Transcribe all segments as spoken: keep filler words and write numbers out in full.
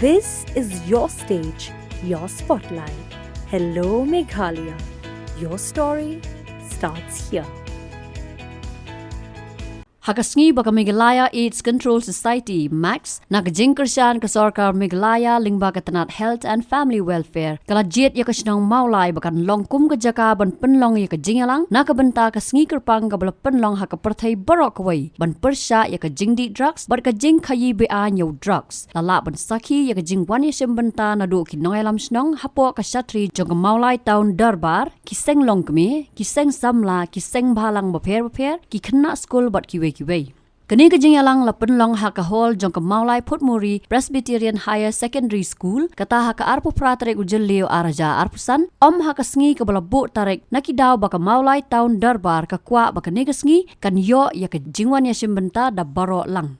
This is your stage, your spotlight. Hello, Meghalaya. Your story starts here. Ha ka sngi ba ka Meghalaya AIDS Control Society, max, na ka jingkyrshan ka sorkar Meghalaya lyngba ka tnat Health and Family Welfare, ka la jied ïa ka shnong Mawlai ba kan long kum ka jaka ban pynlong ïa ka jingïalang na ka bynta ka sngi kyrpang kaba la pynlong ha ka pyrthei baroh kawei ban pyrshah ïa ka jingdih drugs bad ka jingkhaïi be-aiñ ïa u drugs. La lah ban sakhi ïa ka jingwan ïashim bynta naduh ki nongïalam shnong hapoh ka shatri jong ka Mawlai Town Dorbar, ki seng longkmie, ki seng samla, ki seng bhalang bapher bapher, ki khynnah skul bad kiwei kiwei. Kane ka jingïalang la pynlong ha ka hall jong ka Mawlai Phutmuri Presbyterian Higher Secondary School, kata ha ka arphew phra tarik u Jylliew ar hajar arphew san, ym ha ka sngi kaba la buh tarik, na ki daw ba ka Mawlai Town Dorbar ka kwah ba kane ka sngi kan ïoh ïa ka jingwan ïashim bynta da baroh lang.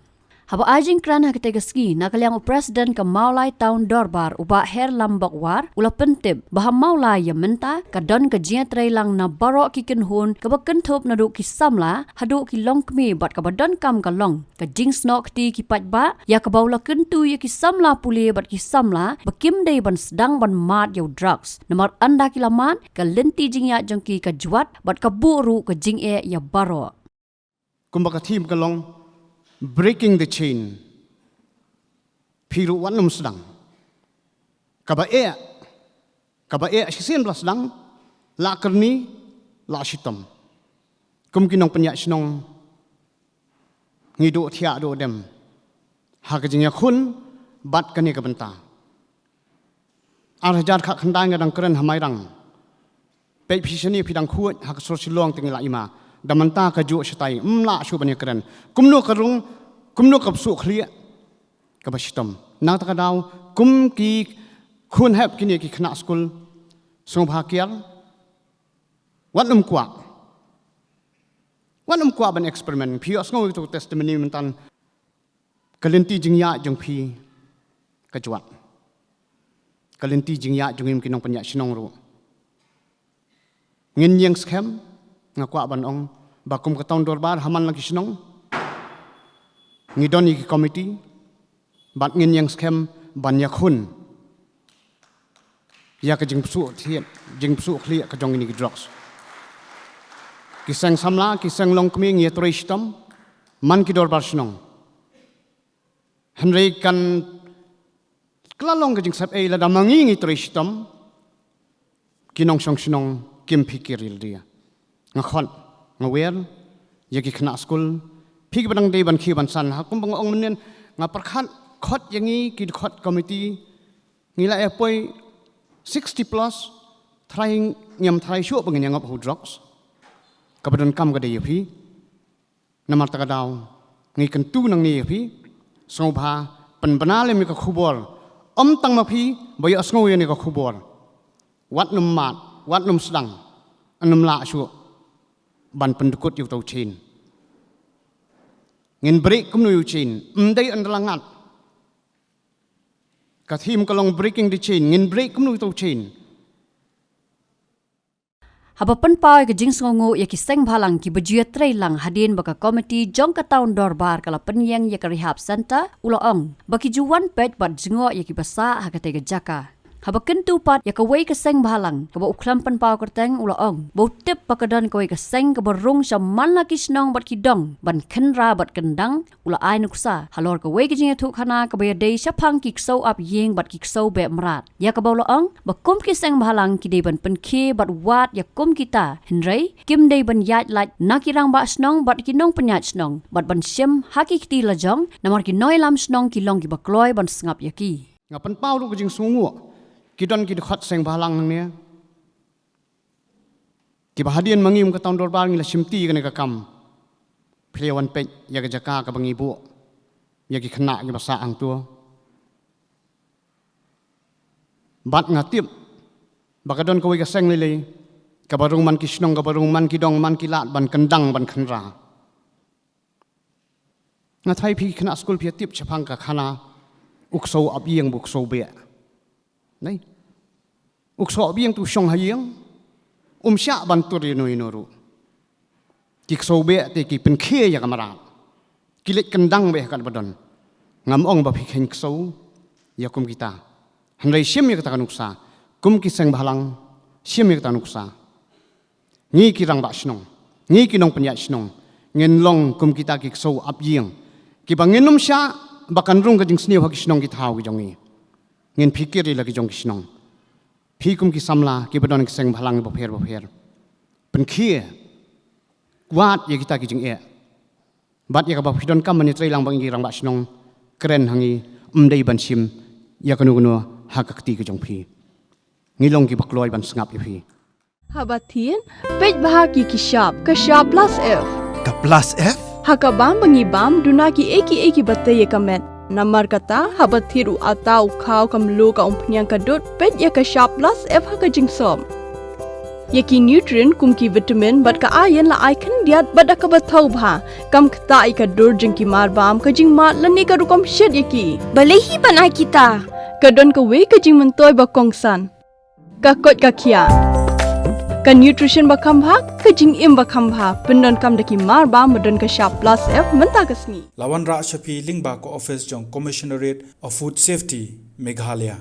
Haba ai jingkren ha katei ka sngi na ka liang u President ka Mawlai Town Dorbar, u Bah Herlam Bokwar, u la pyntip ba ha Mawlai ïa mynta ka don ka jingïatreilang na baroh ki kynhun kaba kynthup naduh ki samla haduh ki longkmie bad kaba donkam ka long ka jingsnoh kti ki paidbah, ïa kaba u la kyntu ïa ki samla pule bad ki samla ba kim dei ban sdang ban mad ïa u drugs. Namar ynda ki la mad, ka lynti jingïaid jong ki ka jwat bad ka buh ruh ka jingeh ïa baroh. Kumba ka theme ka long, Breaking the Chain. Phi ruh wat nym sdang. Kaba eh, kaba eh shisien ba la sdang, la kyrni, la shitom. Kum ki nongpynïaid shnong, ngi duh thiah duh dem ha ka jingïakhun bad kane ka bynta. Ar hajar khatkhyndai nga dang kren ha Mairang. Peit phi shane phi dang khuid ha ka sor Shillong te ngi la ïma. Da mynta ka juh shatai, ym lah shuh ban ïakren. Kumno ka rung, kumno ka bsuh khlieh kaba shitom. Na kata ka daw, kum ki khun hep kine ki khynnah skul, sngewbha kiar, wat nym kwah. Wat nym kwah ban experiment. Phi ïohsngew ïa uto u testimony mynta. Ka lynti jingïaid jong phi ka jwat. Ka lynti jingïaid jong ngi ki nongpynïaid shnong ruh. Ngin ïeng skhem, nga kwah ban ong, ba kum ka Town Dorbar ha man la ki shnong, ngi don ïa ki committee, bad ngin ïeng skhem ban ïakhun ïa ka jingpynshitom, jingpynshitom khlieh ka jong kine ki drugs. Ki seng samla, ki seng longkmie ngi ïatrei shitom man ki dorbar shnong. Hynrei kan kylla long ka jingsep ei lada ma ngi ngi trei shitom, ki nongshong shnong kim phikir ïa lade. Nga khot, nga wer ïa ki khynnah skul, phi kiba dang dei ban khie ban san, ha kumba nga ong mynnin, nga pyrkhat khot ïa ngi ki dkhot committee, ngi la ïa poi sixty plus, trai ngim trai shuh ba ngin ïa ngop ha u drugs. Kaba donkam ka dei ïa phi. Namar kata ka daw ngi kyntu nangne ïa phi, sngewbha pynbna lem ïa ka khubor. Ym tang ma phi ba ïohsngew ïa kane ka khubor. Wat nym mad, wat nym sdang, ym lah shuh ban pyndkut ïa uto u chain. Ngin break kumno ïa u chain, ym dei ynda la ngat. Ka theme ka long Breaking the Chain, ngin break kumno ïa uto u chain. Haba pynpaw ïa ka jingsngewnguh ïa ki seng bhalang kiba ju ïatrei lang hadien ba ka komiti jong ka Town Dorbar ka la pynïeng ïa ka rehab centre, u la ong ba ki ju wan peit bad jngoh ïa kiba sah ha katei ka jaka. Haba kyntu pat ïa kawei ka seng bhalang kaba u khlem pynpaw kyrteng, u la ong ba u tip ba ka don kawei ka seng kaba rung sha man la ki shnong bad ki dong ban khynra bad kyndang, u la ai nuksa halor kawei ka jingïathuhkhana kaba ïadei shaphang ki ksew ap ïing bad ki ksew beh mrad. Ïa kaba u la ong ba kum ki seng bhalang ki dei ban pynkhie bad wad ïa kum kita, hynrei kim dei ban ïaid lait na ki rangbah shnong bad ki nongpynïaid shnong bad ban shim ha ki kti lajong, namar ki nongïalam shnong ki long kiba kloi ban sngap ïa ki. Nga pynpaw ruh ka jingsngewnguh, ki don ki dkhot seng bhalang nangne kiba hadien ma ngi kum ka Town Dorbar ngi la shimti ïa kane ka kam. Phi la wan peit ïa ka jaka kaba ngi buh ïa ki khynnah kiba sah hangto. Bad nga tip ba ka don kawei ka seng lei lei kaba rung man ki shnong, kaba rung man ki dong, man ki lad ban kyndang ban khynra. Nga tharai phi khynnah skul phi ïa tip shaphang ka khana u ksew ap ïing bad u ksew beh. Nai. U ksew ap ïing te u shong ha ïing, um shah ban tur ïano ïano ruh. Ki ksew beh te ki pynkhie ïa ka mrad. Ki leit kyndang beit ha kaba don. Ngam ong ba phi kheiñ ksew, ïa kum kita. Hynrei shim ïa kata ka nuksa, kum ki seng bhalang, shim ïa kata ka nuksa. Ngi ki rangbah shnong, ngi ki nongpynïaid shnong, ngin long kum kita ki ksew ap ïing, kiba ngin ym shah ba kan rung ka jingsniew ha ki shnong ki thaw ki jong ngi. Ngin phikir ïa la ki jong ki shnong. Phi kum ki samla kiba don ki seng bhalang bapher bapher, pynkhie, kwah ïa kita ki jingeh. Bad ïa kaba phi donkam ban ïatreilang bad ngi ki rangbah shnong, kren ha ngi, ym dei ban shim ïa kano kano ha ka kti ka jong phi. Ngi long kiba kloi ban sngap ïa phi. Haba thied, peit bha ki ki shap, ka shap plus F. Ka plus F? Ha ka bam ba ngi bam, duna ki ei ki ei kiba tei ïa ka met. Namar kata, haba thied u atta, u khaw, ka mluh, ka umphniang, ka dud, peit ïa ka shap plus F ha ka jingsop. Ïa ki nutrient kum ki vitamin bad ka iron la ai khyndiat bad da kaba thaw bha. Kam ktah ïa ka dur jong ki mar bam, ka jingmad lane ka rukom shet ïa ki. Balei hi ban ai kita? Ka don kawei ka jingmyntoi ba kongsan. Ka koit ka khiah. Ka nutrition ba kham bha, ka jingim ba kham bha, pyndonkam da ki mar bam ba don ka shap plus F mynta ka sngi. La wanrah sha phi lyngba ka office jong Commissionerate of Food Safety, Meghalaya.